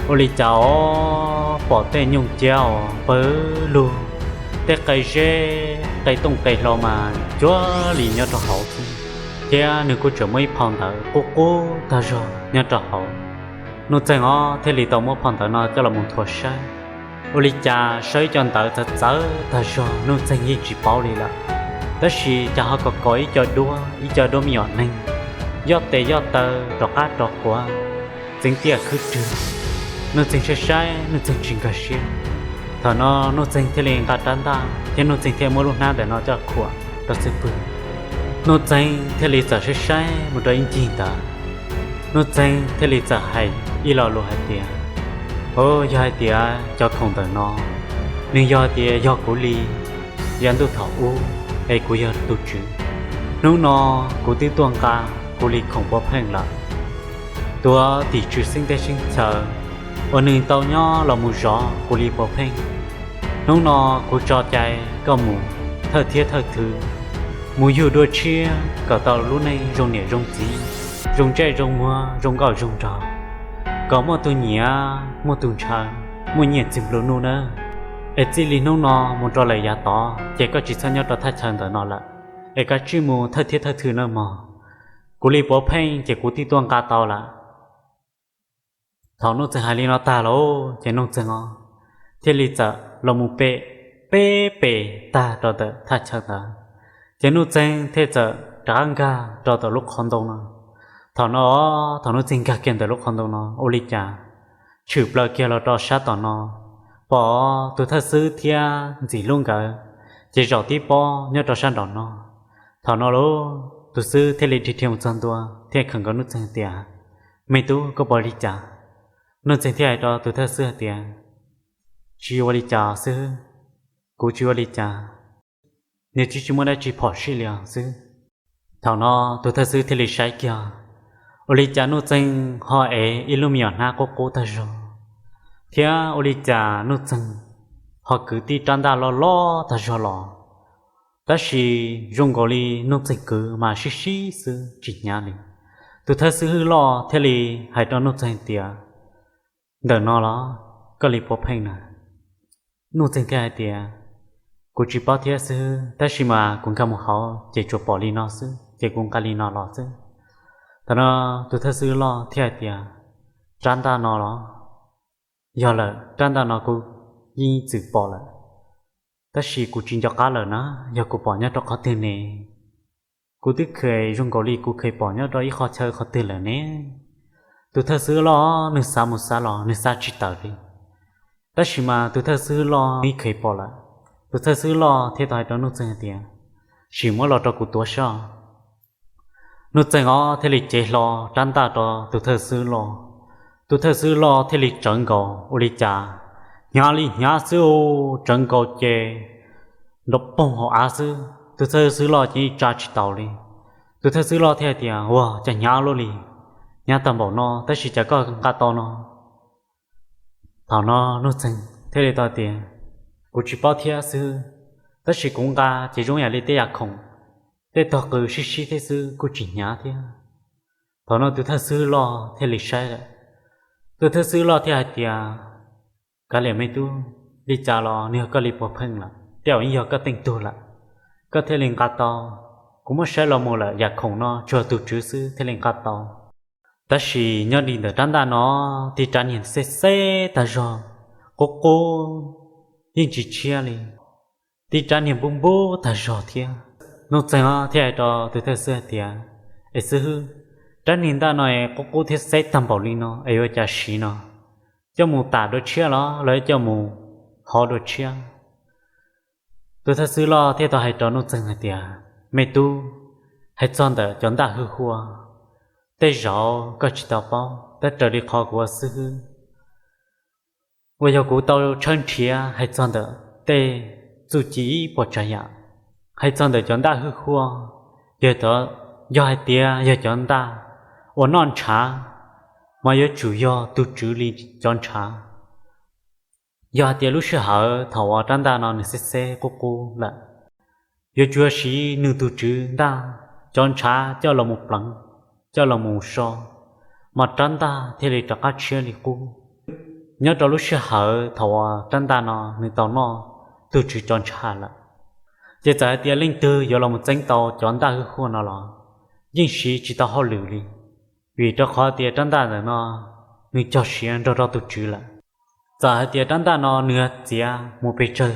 ua li cas os pom tej nyuj ciab uas pawg lug, tej qe zeb qe tooj qe hlau mas cuag li nyob rau hauv xwb, thiab nws kuj tseem muaj ib phau ntawv qub qub tag zog nyob rau hauv. Nuj Txeeg os thiaj li tau muab phau ntawv no coj los mus nthuav saib, ua li cas sau ib co ntawv txawv txawv tag zog Nuj Txeeg yeej tsis paub li lawm, tab sis cas ho kom kom ib co duab, ib co duab me nyuam neeg, yoj tes yoj taw rov qab rov quav, txeev tiaj khwb rwg. Nuj Txeeg saib saib Nuj Txeeg tsis nkag siab. Thaum no Nuj Txeeg thiaj li nqa rab ntaj thiab Nuj Txeeg thiaj muab lub hnab ntawm no coj khuam rau xwb pwg. Nuj Txeeg thiaj li txawm saib saib mus rau ib ncig ntawd, Nuj Txeeg thiaj li txawm hais ib lo lus hais tias, Au, yog hais tias cov khoom ntawm no, nws yog hais tias yog kuv li yav ntuj thaum ub es kuv yog tus tswv, hnub no kuv twb tuaj nqa kuv li khoom puav pheej lawm, tuav tim tswv xeeb teb xeeb chaw uas nws tau nyob los mus zov kuv li puav pheej. Hnub no kuv tso cai koj mus thawj thiab thawj thwv, mus yug dua tshiab kom tau lub neej zoo niam zoo txiv, zoo ntsej zoo muag, zoo nkauj zoo nraug, kom muaj tus nyiam muaj tus ntshaw, muaj nyiaj txiag nplua nuj nawb. Es txij li hnub no mus rau lawm yav tod ces koj tsis txhob nyob rau thaj chaw ntawm no lawm, es koj tsij mus thawj thiab thawj thwv nawb mog. Kuv li puav pheej ces kuv twb tuaj nqa tau lawm. Thaum Nuj Txeeg hais li no tag lawm ces Nuj Txeeg os thiaj li txawm los mus pe peb pes tag rau ntawm thaj chaw ntawd, ces Nuj Txeeg thiaj txawm rov qab nkag rau ntawm lub qhov ntoo no. Thaum no, thaum Nuj Txeeg nkag kiag ntawm lub qhov ntoo no ua li cas tshwm plaws kiag los rau sab tom no, pom tus thawj xwb thiab ntxim hlub nkawd ces zaum tib pob nyob rau sab nraum no. Thaum no lauj, tus xwb thiaj li dhia dhia mus txog ntua thiaj khawm nkaus Nuj Txeeg tias, Me tub, koj puas ua li cas? Nuj Txeeg thiaj hais rau tus thawj xwb hais tias, Tsis ua li cas xwb. kuv tsis ua li cas, niag tsis tsis muaj dab tsi phom sij li os xwb. Thaum no tus thawj xwb thiaj li saib kiag, ua li cas Nuj Txeeg ho ev ib lub me nyuam hnab qub qub tag zog, thiab ua li cas Nuj Txeeg ho kwv tib rab ntaj loj loj tag zog los, tab sis zoo nkaus li Nuj Txeeg kwv mas sib sib xwb tsis hnyav li. Tus thawj xwb hwb loj thiaj li hais rau Nuj Txeeg tias, ntawm no los koj li puav pheej na? Nuj Txeeg thiaj hais tias, kuv tsis paub thiab xwb, tab sis mas kuv nkag mus hauv ces tsuas pom li no xwb ces kuv nqa li no los xwb. Thaum no tus thawj xwb loj thiaj hais tias, rab ntaj no los? Yog lawm, rab ntaj no kuv yeej txwm pom lawm, tab sis kuv tsis nco qab lawm na, yog kuv pom nyob rau qhov twg ne? Kuv twb kheev zoo nkaus li kuv kheev pom nyob rau ib qho chaw qhov twg lawm ne. Tus thawj xwb loj nws xav mus xav los nws xav tsis tawm li, tab sis mas tus thawj xwb loj nws kheev pom lawm. Tus thawj xwb loj thiaj tau hais rau Nuj Txeeg hais tias, sim muab los rau kuv tuav saib. Nuj Txeeg os thiaj li cev hlo rab ntaj rau tus thawj xwb loj. Tus thawj xwb loj thiaj li tsawv nkaus ua li cas, hnyav li hnyav xwb, tsawv nkaus ces nrov poog hauv av xwb, tus thawj xwb loj ces tsa tsis taus li. Tus thawj xwb loj thiaj tias, ua cas hnyav luaj li, hnyav tag npaum no tab sis cas koj nqa tau no? Thaum no Nuj Txeeg thiaj li tau tias, kuv tsis paub thiab xwb, tab sis kuv nqa ces zoo yam li tej yam khoom, tej tog qws sib sib thiab xwb kuj tsis hnyav thiab. Thaum no tus thawj xwb loj thiaj li saib lawm. Tus thawj xwb loj thiaj hais tias, kav liam me tub, li cas los nws yog koj li puav pheej lawm, tej zaum yeej yog koj teej tug lawm, koj thiaj li nqa tau. Kuv muab saib los mus lawm yam khoom no tsuas tus tswv xwb thiaj li nqa tau. Tab sis nyob li ntawm rab ntaj no, tib rab niag xeb xeb tag zog, qub qub, yeej tsis tshiab li, tib rab niag npub npub tag zog thiab. Nuj Txeeg thiaj hais rau tus thawj xwb hais tias, es xwb hwb, rab niag ntaj no es qub qub thiab xeb tag npaum li no es yuav cas siv no? Coj mus tam dua tshiab los los coj mus hov dua tshiab? Tus thawj xwb loj thiaj tau hais rau Nuj Txeeg hais tias, me tub, hais txog ntawm cov ntaj hwj huaj, tej zaum koj tsis tau paub, tab raws li qhov kuv ua xib hwb uas yog kuv tau tshawb nrhiav hais txog ntawm tej txuj ci ib puas tsav yam, hais txog ntawm cov ntaj hwj huaj, yog, yog hais tias yog cov ntaj uas noj ntshav, mas yuav tsum yog tus tswv li cov ntshav. Yog hais tias lub sij hawm thaum uas rab ntaj no nws xeb xeb qub qub lawm, yuav tsum yog siv nws tus tswv ntaj, cov ntshav coj los mus pleev, coj los mus so, mas rab ntaj thiaj li rov qab tshiab li qub. Nyob rau lub sij hawm thaum uas rab ntaj no nws tau noj tus tswv cov ntshav lawm, ces txawm hais tias leej twg yuav los mus txeeb tau cov ntaj hwj huaj no los yeej siv tsis tau hauj lwm li, vim rau qhov tias rab ntaj ntawm no nws cog siav nrog rau tus tswv lawm. Txawm hais tias rab ntaj no nws txiav mus pes tsawg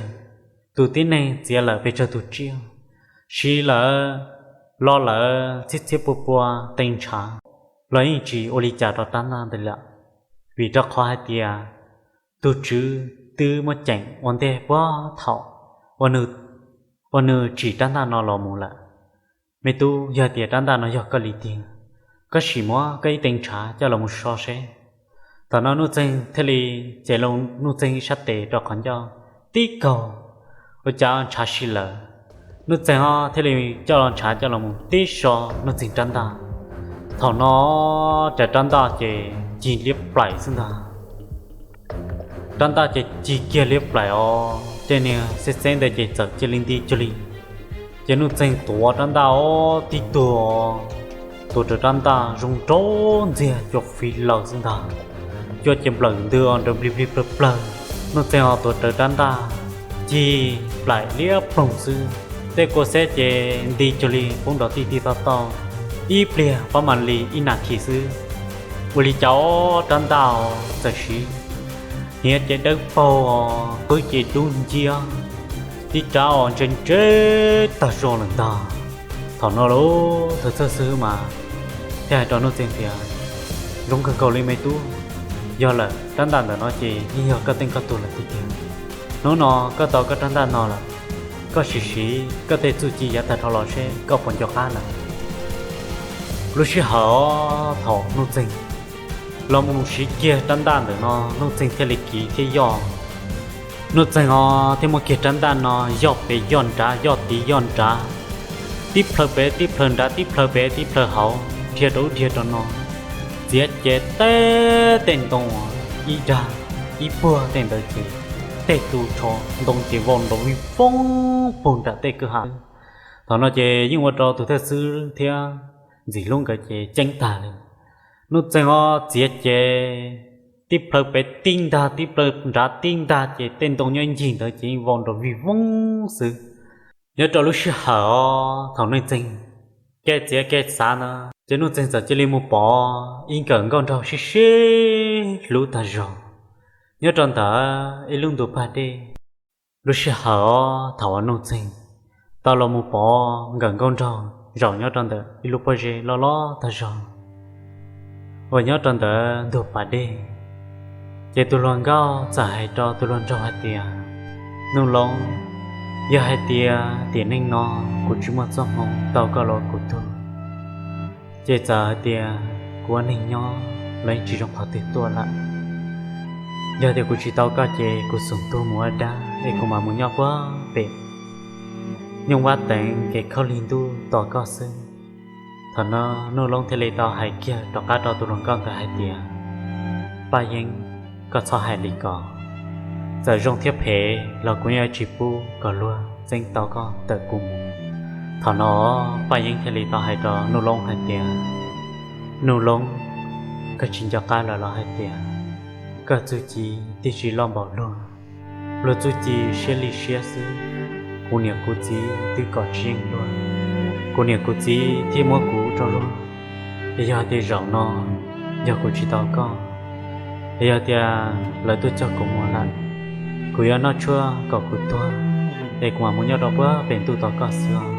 tus tib neeg, txiav lawm pes tsawg tus tsiaj, siv lawm los lawm txhiab txhiab pua pua tej ntshav, los yeej tsis ua li cas rau rab ntaj ntawd lawm, vim rau qhov hais tias tus tswv twb muab ceem ua ntej puag thaum uas nws tsim rab ntaj no los mus lawm. Me tub, yog tias rab ntaj no yog koj li tiag, koj sim muab koj ib tee ntshav coj los mus so seb. Thaum no Nuj Txeeg thiaj li cev Nuj Txeeg ib sab tes rau qhov ncauj, tib kaug, ua cas ntshav si lawm. Nuj Txeeg thiaj li coj los ntshav coj los mus tib so Nuj Txeeg rab ntaj. Thaum no ces rab ntaj ces cig liab plaim xwb ntag. Rab ntaj ces cig kiag liab plaim os, tej niag xeb xeb ntawd ces txawm cia li nti cuag li. Ces Nuj Txeeg tuav rab ntaj os, tib tuag, tuav rawv rab ntaj zoo nraug ntxiag cua fiv laws xwb ntag. Cua ces nplawm ntws nrawv nplig nplig plawg plawg. Nuj Txeeg ho tuav rawv rab ntaj, cig plaim liab ploog xwb. Tej kua xeb ces nti cuag li poob nrov tij tij toj toj, ib pliag pab mam li ib nas this xwb. Ua li cas rab ntaj txawm siv hniav ces dawb paug, qwb ces dub nciab, tib rab os ntse ntse tag zog lawm ntag. Thaum no lub thawj xwb mas thiaj hais rau Nuj Txeeg tias, zoo kawg nkaus li me tub, yog lawm rab ntaj ntawm no ces yeej yog koj teej koj tug lawm tiag tiag. Hnub no koj tau koj rab ntaj no lawm, koj sim siv koj tej txuj ci yav tag dhau los seb koj puas nco qab lawm. Lub sij hawm thaum Nuj Txeeg los mus siv kiag rab ntaj ntawm no, Nuj Txeeg thiaj li kiv thiab yoj Nuj Txeeg os thiaj muab kiag rab ntaj no yoj pem yoj nrad, yoj tid yoj nrad, tib plhaw pem tib plhaw nrad, tib plhaw pem tib plhaw hauv, dhia rau ub dhia rau no, txiav ces teb tej ntoo ib dag ib puag tej ntawd ces tej tus tsho ntoo ces vau nrov vij voob pug nram tej kwj ha. Thaum no ces yeej ua rau tus thawj xwb thiab Ntxim Hlub nkawd ces ceeb tag li. Nuj Txeeg os txiav ces tib plhaw pem tib ntag, tib plhaw nrad tib ntag ces tej ntoo nyob ncig ntawd ces yeej vau nrov vij voob xwb. Nyob rau lub sij hawm os thaum Nuj Txeeg kev txiav kev xav ntawd ces Nuj Txeeg txawm cia li mus pom ib nkawm nkauj nraug sib sib hlub tag zog nyob rau ntawm ib lub ntug pag dej. Lub sij hawm os thaum uas Nuj Txeeg tau los mus pom nkawm nkauj nraug zaum nyob rau ntawm ib lub pob zeb loj loj tag zog uas nyob rau ntawm ntug pas dej, ces tus hluas nkauj txawm hais rau tus hluas nraug hais tias, Nuj Loob, yog hais tias tiam neej no kuv tsis muaj txoj hmoo tau koj los kuv tuag, ces txawm hais tias kuv ua neeg nyob los yeej tsis zoo qhov twg tuaj lawm. Yog tias kuv tsis tau koj ces kuv xum tuag mus ua dab es kuv mam mus nyob puag pem nyooj vab teev kev khaub lig ntuj tos koj xwb. Thaum no Nuj Loob thiaj li tau hais kiag rov qab rau tus hluas nkauj ntawd hais tias, Paj Yeeb, koj txhob hais li ko. Txawm zoo thiab phem los kuv yeej yuav tsis pub kom luag txeeb tau koj ntawm kuv mus. Thaum no Paj Yeeb thiaj li tau hais rau Nuj Loob hais tias, Nuj Loob, koj tsis nco qab lawm los hais tias koj txuj ci twb tsis loj npaum luag, luag txuj ci siab li siab xwb. Kuv niam kuv txiv twb kom tsis yeej luag, kuv niam kuv txiv thiaj muab kuv rau luag. Es yog tias zaum no yog kuv tsis tau koj, es yog tias lawv tuaj coj kuv mus lawm, kuv yuav noj tshuaj kom kuv tuag, es kuv mam mus nyob rau puag pem ntuj tos koj xwb os.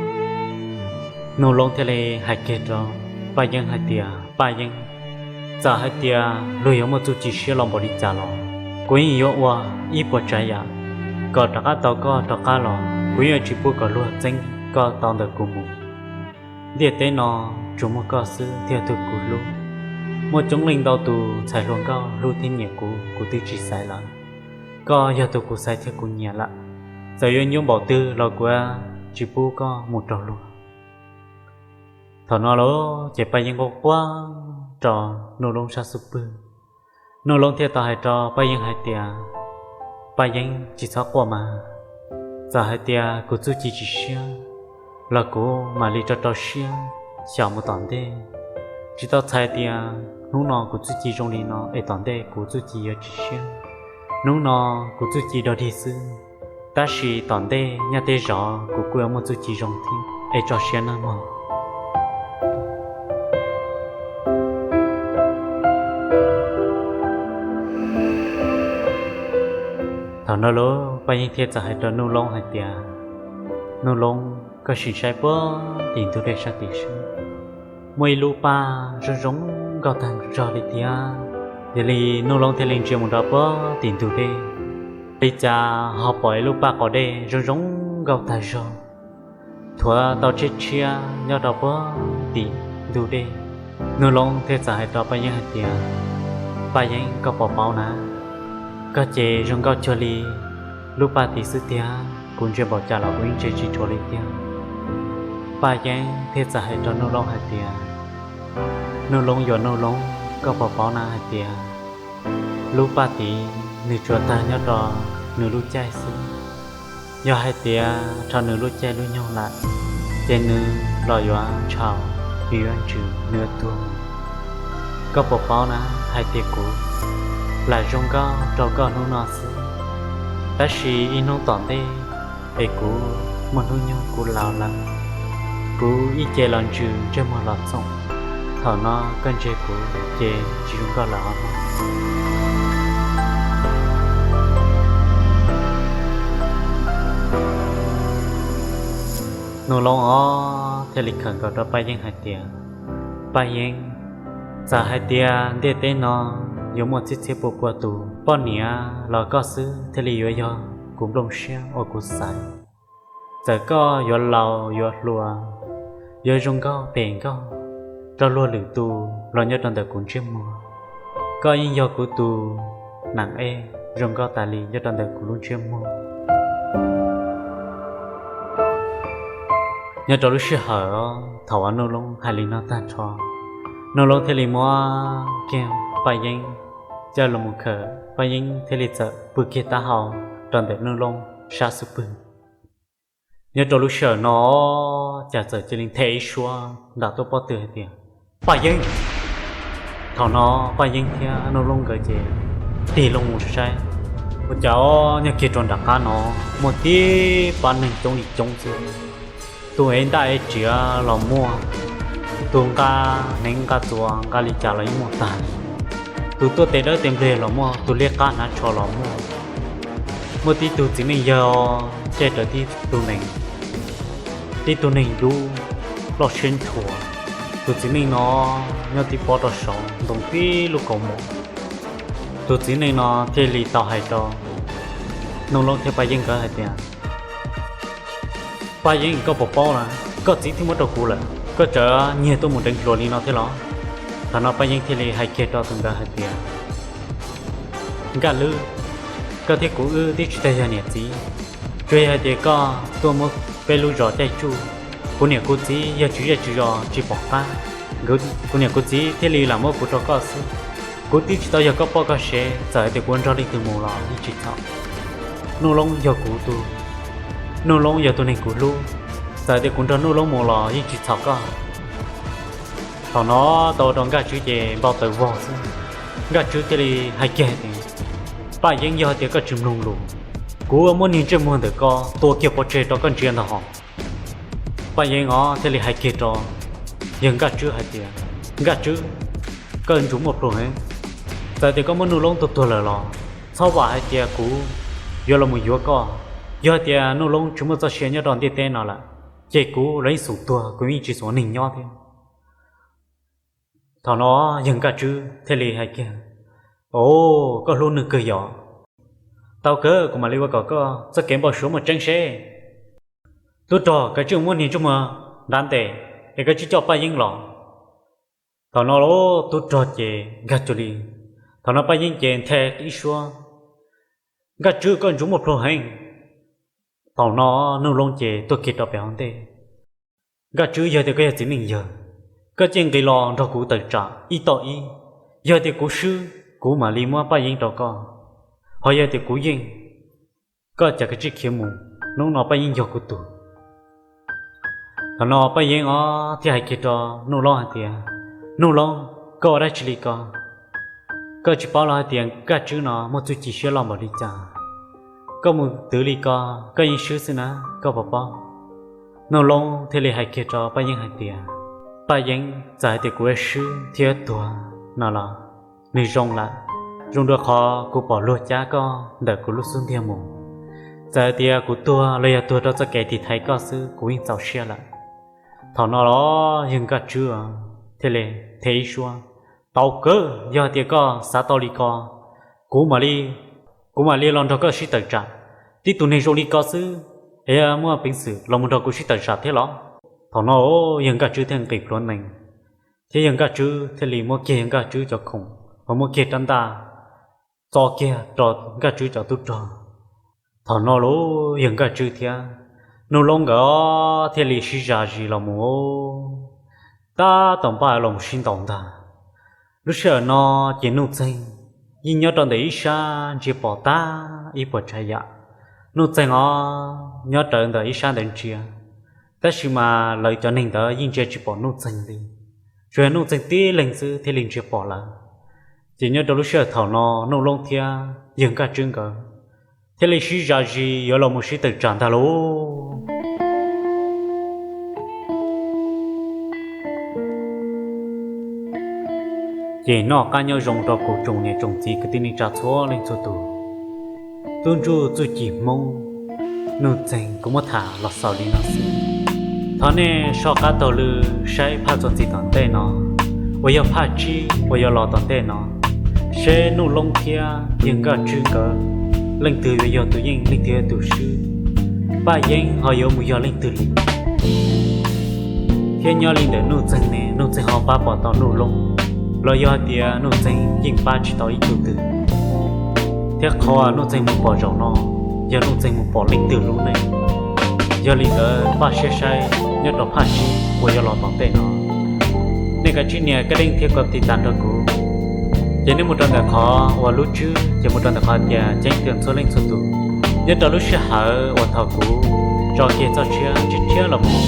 Nuj Loob thiaj li hais kiag rau Paj Yeeb hais tias, Paj Yeeb, txawm hais tias luag yuav muaj txuj ci siab los npaum li cas los kuv yeej yuav ua ib puas tsav yam kom rov qab tau koj rov qab los, kuv yeej yuav tsis pub kom luag txeeb koj tau ntawm kuv mus. Ntiaj teb no tsuas muaj koj xwb thiaj yog tus kuv hlub. Muaj coob leej ntau tus ntxhais hluas nkauj hlub thiab nyiam kuv, kuv twb tsis xaiv lawm. Koj yog tus kuv xaiv thiab kuv nyiam lawm. Txawm yuav nyuaj npaum twg los kuv tsis pub koj mus rau luag. Thaum no los ces Paj Yeeb quaj quaj rau Nuj Loob sab xub pwg. Nuj Loob thiaj tau hais rau Paj Yeeb hais tias, Paj Yeeb, tsis txhob quaj mas. Txawm hais tias kuv txuj ci tsis siab los kuv mam li rau rau siab xyaum mus tom ntej. Tsis tau txhais tias hnub no kuv txuj ci zoo li no es tom ntej kuv txuj ci yuav tsis siab. Hnub no kuv txuj ci dog dig xwb, tab sis tom ntej nyaj tej zaum kuv kuj yuav muaj txuj ci zoo thiab, es tso siab nawb mog. Thaum no los Paj Yeeb thiaj txawm hais rau Nuj Loob hais tias, Nuj Loob, koj sim saib puag tim ntug dej sab tim sab, muaj ib lub paj zoo zoo nkauj tag zog li tiag. Yog li Nuj Loob thiaj li ntsia mus rau puag tim ntug dej, li cas ho pom ib lub paj quav dej zoo zoo nkauj tag zog thuav tau tshiab tshiab nyob rau puag tim ntug dej. Nuj Loob thiaj txawm hais rau Paj Yeeb hais tias, Paj Yeeb, koj puas paub na, koj ces zoo nkauj cuag li lub paj tid xwb tiag, kuv ntsia npaum cas los kuv yeej ntsia tsis dhuav li tiag. Paj Yeeb thiaj txawm hais rau Nuj Loob hais tias, Nuj Loob yuav Nuj Loob, koj puas paub na hais tias lub paj tid nws tsuas tawg nyob rau nws lub caij xwb. Yog hais tias dhau nws lub caij lub nyoog lawm, ces nws los yuav ntshaus, nws yuav ntsws, nws yuav tuag. Koj puas paub na hais tias kuv lam zoo nkauj rau koj hnub no xwb, tab sis ib hnub tom ntej es kuv muaj hnub nyoog kuv laus lawm, kuv ib ce los ntsws ntsej muag los txoom. Thaum no koj ntsia kuv ces tsis zoo nkauj lawm os mog. Nuj Loob os thiaj li khawm nkaus rau Paj Yeeb hais tias, Paj Yeeb, txawm hais tias ntiaj teb no yuav muaj txhiab txhiab pua pua tus poj niam los koj xwb thiaj li yuav yog kuv nplooj siab uas kuv xaiv. Txawm koj yuav laus yuav hluas, yuav zoo nkauj phem nkauj rau luag lwm tus los nyob rau ntawm kuv ntsej muag, koj yeej yog kuv tus neem ej zoo nkauj tas li nyob rau ntawm kuv lub ntsiab muag. Nyob rau lub sij hawm thaum uas Nuj Loob hais li no tag nrho, Nuj Loob thiaj li muab kiag Paj Yeeb coj los mus khawm, Paj Yeeb thiaj li txawm pw kiag taub hau rau ntawm Nuj Loob sab xub pwg. Nyob rau lub sij hawm no, cas txawm cia li nthe ib suab nram tuaj pob tw hais tias, Paj Yeeb! Thaum no Paj Yeeb thiab Nuj Loob nkawd ces tig loo mus saib, ua cas nyob kiag rau nram qab no muaj tib pab neeg coob li coob xwb. Tus ev ntaj ev riav los muaj, tus nqa hneev nqa txuas nqa li cas los yeej muaj tag. Tus tuaj tes dawb tes nplej los muaj, tus liab qab hnav tsho los muaj. Muaj tib tug txiv neej yawg caij rawv tib tug nees, tib tug neeg dub loj siab ntshua. Tus txiv neej no nyob tib pob rau saud ntoo tib lub kaus mom. Tus txiv neej no thiaj li tau hais rau Nuj Loob thiab Paj Yeeb nkawd hais tias, Paj Yeeb, koj puas paub na, koj txiv twb muab rau kuv lawm, koj tseem nyiag tuaj mus deev hluas li no thiab los? Thaum no Paj Yeeb thiaj li hais kiag rau tus nkawd hais tias, Nkaj Lwb, koj thiab kuv wb twb tsis tau yog niam txiv. Tsuas yog hais tias koj tuaj muab peb lub zos caij tsuj, kuv niam kuv txiv yog tswv zej tswv zos tsis pom qab, kuv niam kuv txiv thiaj li lam muab kuv rau koj xwb. Kuv twb tsis tau yog koj poj koj sev, txawm hais tias kuv nrog leej twg mus los yeej tsis txhaum. Nuj Loob yog kuv tug, Nuj Loob yog tus neeg kuv hlub, txawm hais tias kuv nrog Nuj Loob mus los yeej tsis txhaum koj. Thaum no tau ua rau Nkaj Tswb ces npau taws vog xwb. Nkaj Tswb thiaj li hais kiag tias, Paj Yeeb, yog hais tias koj tsis mloog lus, kuv muab niag ntsej muag ntawm ko tua kiag pov tseg rau koj ntsia ntag hos. Paj Yeeb os thiaj li hais kiag rau yawg Nkaj Tswb hais tias, Nkaj Tswb, koj ntsuas muaj plhu heev. Txawm tias koj muab Nuj Loob tua tuag lawm los txhob vam hais tias kuv yuav los mus yuav koj. Yog hais tias Nuj Loob tsis muaj txoj sia nyob rau ntiaj teb no lawm, ces kuv los yeej xum tuag, kuv yeej tsis xum ua neeg nyob thiab. Thaum no yawg Nkaj Tswb thiaj li hais kiag, Au, koj hlub nws kawg yom? Tau kawg, kuv mam li ua kom koj txoj kev npau suav muaj tseeb seb. Tub rog, koj tsij muab niag ntsej muag nrad ntes es koj tsij coj Paj Yeeb los. Thaum no tub rog ces nkag cuag li, thaum no Paj Yeeb ces nthe ib suab, Nkaj Tswb, koj ntsuas muaj plhu heev. Thaum no Nuj Loob ces tuaj kiag rau pem hauv ntej. Nkaj Tswb, yog tias koj yog txiv neej yawg, koj cia li nqis los nrog kuv tawm tsam ib toj ib. Yog tias kuv swb, kuv mam li muab Paj Yeeb rau koj. Ho yog tias kuv yeej, koj cas koj tsij khiav mus, hnub no Paj Yeeb yog kuv tug. Thaum no Paj Yeeb os thiaj hais kiag rau Nuj Loob hais tias, Nuj Loob, koj ua dab tsi li ko? Koj tsis paub los hais tias Nkaj Tswb no muaj txuj ci siab loj npaum li cas? Koj mus twv li ko, koj yeej swb xwb na, koj puas paub? Nuj Loob thiaj li hais kiag rau Paj Yeeb hais tias, Paj Yeeb, txawm hais tias kuv swb thiab tuag no los nws zoo lawm, zoo dua qhov kuv pom luag cab koj ntawm kuv lub xub ntiag mus. Txawm hais tias kuv tuag los yog tuag rau txoj kev tiv thaiv koj xwb kuv yeej txaus siab lawm. Thaum no los yawg Nkaj Tswb thiaj li nthe ib suab, Tau kawg, yog hais tias koj xav tau li ko, kuv mam li, kuv mam li los nrog koj sib tawm tsam. Tib tug neeg zoo li ko xwb es muaj peev xwm los mus nrog kuv sib tawm tsam thiab los? Thaum no yawg Nkaj Tswb thiaj nqis pluav nees, thiab yawg Nkaj Tswb thiaj li muab kiag yawg Nkaj Tswb cov khoom, ho muab kiag rab ntaj txo kiag rau Nkaj Tswb cov tub rog. Thaum no los yawg Nkaj Tswb thiab Nuj Loob nkawd thiaj li sib zam zis los mus, tab tom npaj los mus sib ntaus ntag. Lub sij hawm no ces Nuj Txeeg yeej nyob rau ntawm ib sab ntsia pom tag ib puas tsav yam. Nuj Txeeg os nyob rawv ntawm ib sab ntawd ntsia, tab sis mas lawv cov neeg ntawd yeej ntsia tsis pom Nuj Txeeg li, tsuas yog Nuj Txeeg tib leeg xwb thiaj li ntsia pom lawv. Ces nyob rau lub sij hawm thaum no Nuj Loob thiab yawg Nkaj Tswb nkawd thiaj li sib zam zis yuav los mus sib tawm tsam ntag lauj. Ces noj qab nyob zoo rau kuv tsoom niam tsoom txiv kwv tij neej tsa txhua leej txhua tus. Tub Ntsuj txuj ci Hmoob Nuj Txeeg kuv muab tham los xaus li no xwb. Thov nej soj qab taug lw saib phaj txuas ntxiv tom ntej no, uas yog phaj tsib uas yuav los tom ntej no, seb Nuj Loob thiab yawg Nkaj Tswb nkawd leej twg yuav yog tus yeej leej twg yog tus swb, Paj Yeeb ho yuav mus yog leej twg li. Thiab nyob li ntawm Nuj Txeeg ne, Nuj Txeeg ho pab pom tau Nuj Loob los yog hais tias Nuj Txeeg yeej pab tsis tau ib tug twg. Thiab qhov Nuj Txeeg mus pom zaum no, yog Nuj Txeeg mus pom leej twg lub neej. Yog li ntawd npaj siab saib nyob rau phaj sib uas yuav los tom ntej no. Nej kav tsij nias kab deej thiab kov tiv tas nrog kuv. Ces nej mus rau ntawm qhov uas lub tswb, ces mus rau ntawm qhov tias ceeb toom txhua leej txhua tus. Nyob rau lub sij hawm uas thaum kuv tso kiag txoj tshiab tshiab los mus,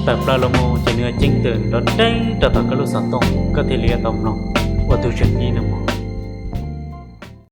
tawm plaws los mus ces nws ceeb toom nrov nreeb rau tom koj lub xov tooj, koj thiaj li yuav tau mloog ua tus tseem ceeb no.